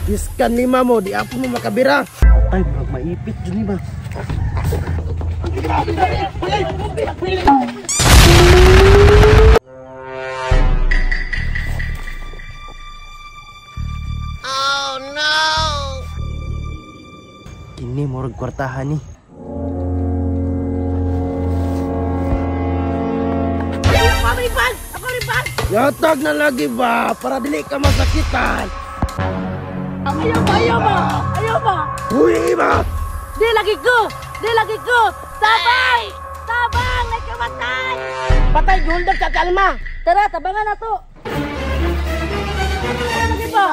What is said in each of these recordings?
Iskan ni mamo, di ako mo makabira. Ay, murag maipit jud ni ba. Oh no. Kini murag kwartahan ni. Ako rin ba? Yatag na lagi ba para dili ka masakitan. Ayaw ba? Ayaw ba? Ayaw ba? Uy, ba? Di lagi ko! Di lagi ko! Tabang! Tabang! Nagkamatay! Patay, guldag sa kalma! Tara, tabangan na to! Lagi ba?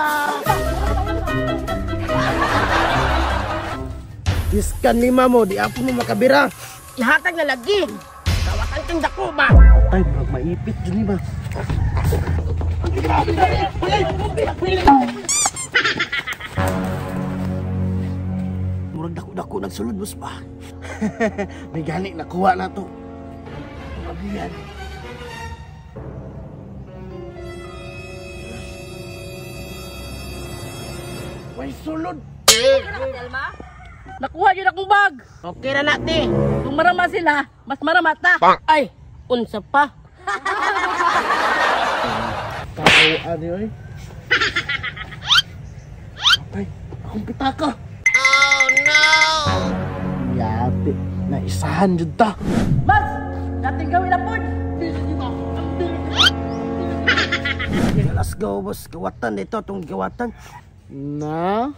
Iskan ni mamo, di ako mo makabira. Ihatag na lagi! Kawatan kang dako ba? Ay, murag maipit jud ni ba. Murag dako-dako nagsulod boss ba. May gani nakuha na to. Abiyan. Way sulod. Nakuha yun akong bag. Okay na nati. Kung marama sila, mas marama ta. Ay, unsa pa? Tao ani oy. Patay, akong pitaka. Oh no! Yati, naisahan jud ta. Mas, natin gawin na po. Let's go boss, kawatan dito, itong kawatan. Na?